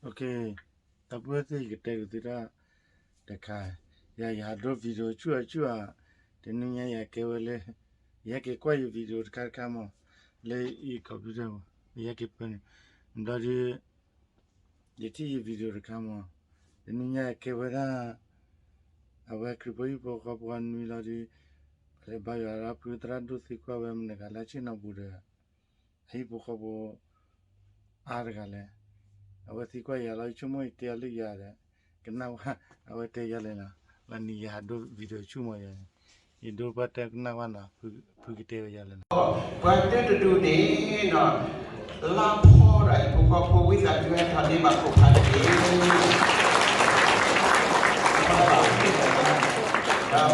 တၢ်ပုၢ်ဝဲၢ်သ့ၣ် ယကတဲက့ၤသုတၢ်တခါ, ယၤ ယဟးဒိ video ဆူၣ်အဆူၣ်ဧါ, တနံၤညါယကဲဝဲလၢ ယဟဲက့ၤကွၢ်ယ video တခါတခါမး, လၢယ computer မး ယဟဲက့ၤပၢန့ၣ်, ဘျီဒီး ယထံၣ်ယ video တခါမး, တနံၤညါယကဲဝဲဒၣ် အဝဲခရံာ်ဖိဟံၣ်ဖိဃီဖိအနွံလီၤဒီး ပှၤလဲၤဘါယွၤဒီးဖုသရၣ်ဒိၣ်သံကွၢ်ဝဲမနုၤဂၤလၢဆ့ၣ်နီၤပူၤဒီး အဟံၣ်ဖိဃီဖိ အါတဂၤလဲၣ်, အဝဲသံကွၢ်ယၤလီၤ ယဆိကမိၣ်ယတဲအီၤလၢယၤဒီး ကနၣ်ဝဲ အဝဲတဲယၤလဲၣ်နီၤ, လၢနံၤယဟးဒိ video ဆူၣ်မးယၤန့ၣ်, ယဒိတပှၢ်တဲကနၣ်ဝဲနီၤ, ဖုကတဲဝဲယၤလဲၣ်နီၤ. ပှၤတၢတဒူၣ်န့ၣ်နီၤ, လါဖီဒီးဟံၣ်ဖိဃီဖိဝံသးစူၤဟဲထီၣ်န့ၢ်ဘၣ်ခိၣ်ဖးတက့ၢ်. ဒီး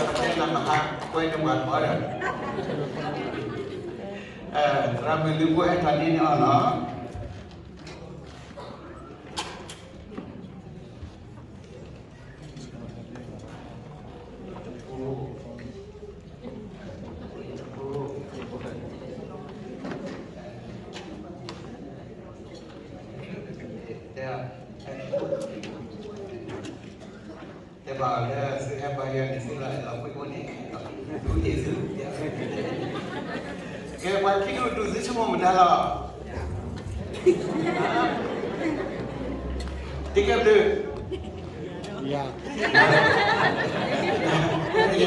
ပတဲနၤမဟါကွဲတဝၤဃီဒီး သရၣ်မုၣ်လုၢ်ဖိဟဲထီၣ်န့ၢ်န့ၢ်အီၤနီၤ. တဲဘၣ်လၢသုဟဲဘါယွၤန့ၣ် သုလီၤအဲၣ်လီၤကွံာ်အိၣ်န့ၣ် ဒုးတ့ၢ်သု, ကဲပှၤခံဒူၣ်ဒူၣ်သုဆိကမိၣ်မတၤလီၤ. တကဲဘျုး, ယ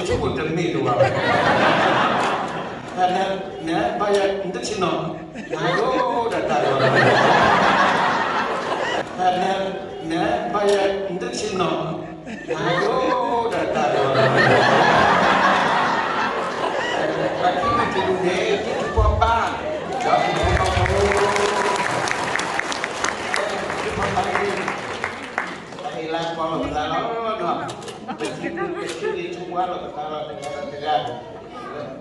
ဆိကမိၣ်တမ့ၢ်တဝၤဘၣ်, န နဘါယွၤနတဆ့ၣ်နီၤ, နဒိၣ်ဒီးတၢ်လီၤ, န နဘါယွၤနတဆ့ၣ်နီၤ, နဒိၣ်ဒီးတၢ်လီၤ, ပှၤခံဒူၣ်တဒူၣ်န့ၣ် က့ၤထူၣ်ပှၤဘါ, ဒီးက့ၤထူၣ်ပှၤဘါ, က့ၤထူၣ်ပှၤဘါန့ၣ် ပဟ့ၣ်လၤကပီၤလိာ်ပသးလီၤ, ပထံၣ်ပထံၣ်န့ၣ်ထူၣ်ပှၤလိာ်ပသးလီၤ တဂၤဒီးတဂၤ,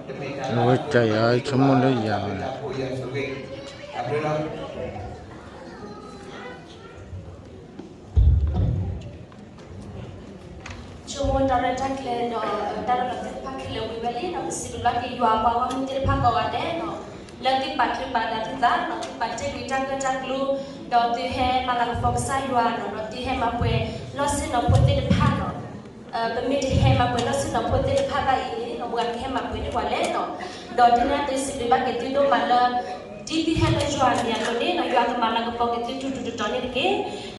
တမ့ၢ်တၢ်လၢ အဝဲတၢ်ယၤဆိကမိၣ်လၢယၤ တၢ်ဖိယၤဆိၣ်ဂ့ၤ, အဘျုးလီၤ. ဆိကမိၣ်တၢ်ရဲၣ်တၢ်ကျဲၤဒီး တၢ်ရဲၣ်လီၤသ့ၣ်တဖၣ်ခဲလၢာ်ဝံၤဝဲလံဒီး ပစံးဘျုးဘၣ်က့ၤယွၤပှၤဂီၢ်မုၢ်သ့ၣ်တဖၣ်ကိးဂၤဒဲးနီၤ, လၢသုပာ်ချုးပာ်သးသုသးနီၤ, သုပာ်တ့ၢ်ကွံာ်တၢ်ဂၢၢ်တၢ်ကျိၤ, ဒီးသုဟဲမၤလၤကပီၤကစၢ်ယွၤနီၤ, ဒီးသုဟဲမၤပှဲၤလီၢ်ဆ့ၣ်နီၤဖိသ့ၣ်တဖၣ်နီၤ, ပမ့ၢ်တဟဲမၤပှဲၤလီၢ်ဆ့ၣ်နီၤဖိသ့ၣ်တဖၣ်ဘၣ်အံၤန့ၣ် ပှၤကဟဲမၤပှဲၤန့ၢ်ပှၤလဲၣ်နီၤ, ဒီးဒ်န့ၣ်အသိးစံးဘျုးဘၣ်က့ၤသုဒိၣ်မးလၢ ဒ်သုဟဲလၢယွၤအမံၤအသိးန့ၣ်နီၤ, ယွၤကမၤလၤကပီၤက့ၤသုထူထူတီတီန့ၣ်တက့ၢ်.